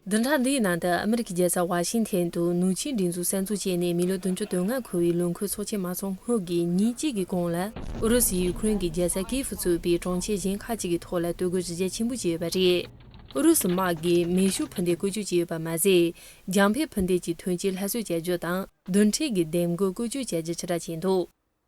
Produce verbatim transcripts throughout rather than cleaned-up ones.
བདུན་ཕྲག་འདིའི་ནང་དུ་ཨ་མི་རི་ཀའི་རྒྱལ་ས་ཝ་ཤིང་ཐན་དུ་ནུབ་ཆིངས་སྒྲིག་འཛུགས་གསར་འཛུགས་བྱས་ནས་མི་ལོ་བདུན་ཅུ་དོན་ལྔ་འཁོར་བའི་ལོ་འཁོར་ཚོགས་ཆེན་མ་ཚོགས་སྔོན་གྱི་ཉིན་གཅིག་གི་གོང་ལ། ཨུ་རུ་སུས་ཡུ་ཁུ་རེན་གྱི་རྒྱལ་ས་ཀིའེ་ཧྥུ་གཙོས་པའི་གྲོང་ཁྱེར་གཞན་ཁག་ཅིག་གི་ཐོག་ལ་གཏོར་རྒོལ་གཞི་རྒྱ་ཆེན་པོ་བྱས་ཡོད་པ་རེད། ཨུ་རུ་སུ་དམག་གིས་མེ་ཤུགས་འཕུར་མདེལ་བཀོལ་སྤྱོད་བྱས་ཡོད་པ་མ་ཟད། རྒྱང་འཕེན་འཕུར་མདེལ་གྱི་ཐོན་སྐྱེད་སླར་གསོ་བྱ་རྒྱུ་དང་། རྡུལ་ཕྲན་གྱི་འདེམས་བསྐོ་བཀོལ་སྤྱོད་བྱ་རྒྱུ་ཕྱིར་བསྒྲགས་བྱས་འདུག་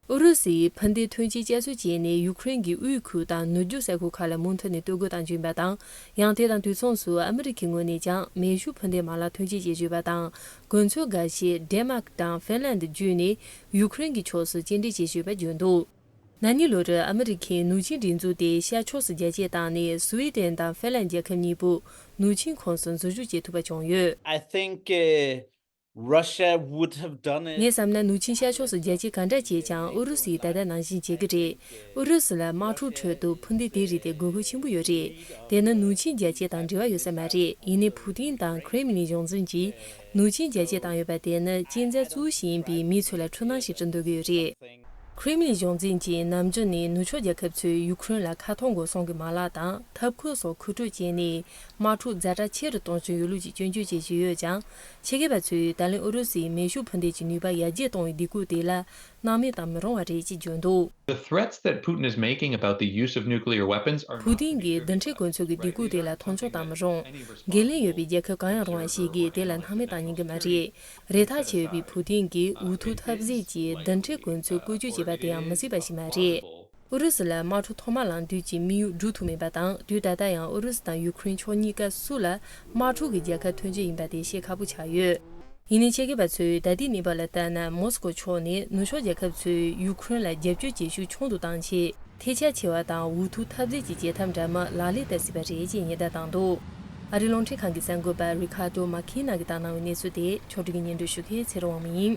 ཨུ་རུ་སུས་འཕུར་མདེལ་ཐོན་སྐྱེད་བསྐྱར་གསོ་བྱས་ནས་ཡུ་ཁུ་རེན་གྱི་དབུས་ཁུལ་དང་ནུབ་རྒྱུད་ས་ཁུལ་ཁག་ལ་མུ་མཐུད་ནས་གཏོར་རྒོལ་གཏོང་རྒྱུ་ཡིན་པ་དང་། ཡང་དེ་དང་དུས་མཚུངས་སུ་ཨ་མི་རི་ཁའི་ངོས་ནས་ཀྱང་མེ་ཤུགས་འཕུར་མདེལ་མ་ལག་ཐོན་སྐྱེད་བྱེད་བཞིན་པ་དང་། གོ་མཚོན་འགའ་ཤས་ཌེན་མཱག་དང་ཧྥིན་ལན་དུ་བརྒྱུད་ནས་ཡུ་ཁུ་རེན་གྱི་ཕྱོགས་སུ་སྐྱེལ་འདྲེན་བྱེད་བཞིན་པ་བརྗོད་འདུག་ན་ནིང་ལོར་ཨ་མི་རི་ཁས་ནུབ་ཆིངས་སྒྲིག་འཛུགས་དེ་ཤར་ཕྱོགས་སུ་རྒྱ་སྐྱེད་བཏང་ནས། སུའེ་ཏེན་དང་ཧྥིན་ལན་རྒྱལ་ཁབ་གཉིས་པོ་ནུབ་ཆིངས་ཁོངས་སུ་འཛུལ་ཞུགས་བྱེད་ཐུབ་པ་བྱུང་ཡོད། I think, uh, Russia would have done it. ངས་བསམ་ན་ནུབ་ཆིངས་ཤར་ཕྱོགས་སུ་རྒྱ་སྐྱེད་ག་འདྲ་བྱས་ཀྱང་ཨུ་རུ་སུས་ད་ལྟ་ནང་བཞིན་བྱེད་ཀྱི་རེད། ཨུ་རུ་སུ་ལ་དམག་འཁྲུག་ཁྲོད་དུ་འཕུར་མདེལ་དེ་རིགས་དེ་དགོས་མཁོ་ཆེན་པོ་ཡོད་རེད། དེ་ནི་ནུབ་ཆིངས་རྒྱ་སྐྱེད་དང་འབྲེལ་བ་ཡོད་ས་མ་རེད། ཡིན་ནའི་ཕུ་ཏིན་དང་ཁྲེ་མི་ལིན་གཞུང་འཛིན་གྱིས་ནུབ་ཆིངས་རྒྱ་སྐྱེད་བཏང་ཡོད་པ་དེ་ནི་གཅན་གཟན་གཙོ་བོ་ཞིག་ཡིན་པའི་མིའི་ཚུལ་ལ་འཁྲུལ་སྣང་ཞིག་སྐྲུན་འདོད་ཀྱི་ཡོད་རེད། ཁྲེ་མི་ལིན་གཞུང་འཛིན་གྱིས་ནམ་རྒྱུན་ནས་ནུབ་ཕྱོགས་རྒྱལ་ཁབ་ཚོས་ཡུ་ཁུ་རེན་ལ་ཁ་ཐོར་འགོག་སྲུང་གི་མ་ལག་དང་འཐབ་འཁོར་སོགས་མཁོ་སྤྲོད་བྱས་ནས། དམག་འཁྲུག་ཛ་དྲག་ཆེ་རུ་གཏོང་རྒྱུའི་ལུགས་ཀྱི་སྐྱོན་བརྗོད་བྱེད་བཞིན་ཡོད་ཀྱང་། ཆེད་མཁས་པ་ཚོས་ད་ལན་ཨུ་རུ་སུའི་མེ་ཤུགས་འཕུར་མདེལ་གྱི་ནུས་པ་ཡར་རྒྱས་གཏོང་བའི་སྡིགས་སྐུལ་དེ་ལ་སྣང་མེད་བཏང་མི་རུང་བ་རེད་ཅེས་བརྗོད་འདུག The threats that Putin is making about the use of nuclear weapons are ཕུ་ཏིན་གྱིས་རྡུལ་ཕྲན་གོ་མཚོན་གྱི་སྡིགས་སྐུལ་དེ་ལ་མཐོང་ཆུང་བཏང་མི་རུང་། འགན་ལེན་ཡོད་པའི་རྒྱལ་ཁབ་གང་ཡང་རུང་བ་ཞིག་གིས་དེ་ལ་སྣང་མེད་བཏང་ཉན་གྱི་མ་རེད། རེ་ཐག་ཆད་ཡོད་པའི་ཕུ་ཏིན་གྱིས་འུ་ཐུག་འཐབ་རྩོད་ཀྱིས་རྡུལ་ཕྲན་གོ་མཚོན་བཀོལ་སྤྱོད་བྱས་པ་དེ་ཡང་མི་སྲིད་པ་ཞིག་མ་རེད། ཨུ་རུ་སུ་ལ་དམག་འཁྲུག་ཐོག་མ་ལངས་དུས་ཀྱི་དམིགས་ཡུལ་འགྲུབ་ཐུབ་མེད་པ་དང་། དུས་ད་ལྟ་ཡང་ཨུ་རུ་སུ་དང་ཡུ་ཁུ་རེན་ཕྱོགས་གཉིས་ཀ་སུ་ལ་དམག་འཁྲུག་གི་རྒྱལ་ཁ་ཐོན་རྒྱུ་ཡིན་པ་དེ་བཤད་ཁག་པོ་ཆགས་ཡོད། ཡིན་ནའི་ཆེད་མཁས་པ་ཚོས་ད་ལྟའི་གནས་བབ་ལ་ལྟ་ན། མོ་སི་ཀོ་ཕྱོགས་ནས་ནུབ་ཕྱོགས་རྒྱལ་ཁབ་ཚོས་ཡུ་ཁུ་རེན་ལ་རྒྱབ་སྐྱོར་བྱེད་ཤུགས་ཆུང་དུ་བཏང་ཆེད། ཐལ་ཆ་ཆེ་བ་དང་འུ་ཐུག་འཐབ་རྩོད་ཀྱི་བྱེད་ཐབས་འདྲ་མིན་ལག་ལེན་བསྟར་སྲིད་པ་རེད་ཅེས་ཉེན་བརྡ་བཏང་འདུག་ཨ་རིའི་རླུང་འཕྲིན་ཁང་གི་གསར་འགོད་པ་རི་ཁ་ཏོ་མ་ཁི་ན་གིས་བཏང་གནང་བའི་གནས་ཚུལ་དེ་ཕྱོགས་སྒྲིག་གིས་སྙན་སྒྲོན་ཞུ་མཁན་ཚེ་རིང་དབང་མོ་ཡིན།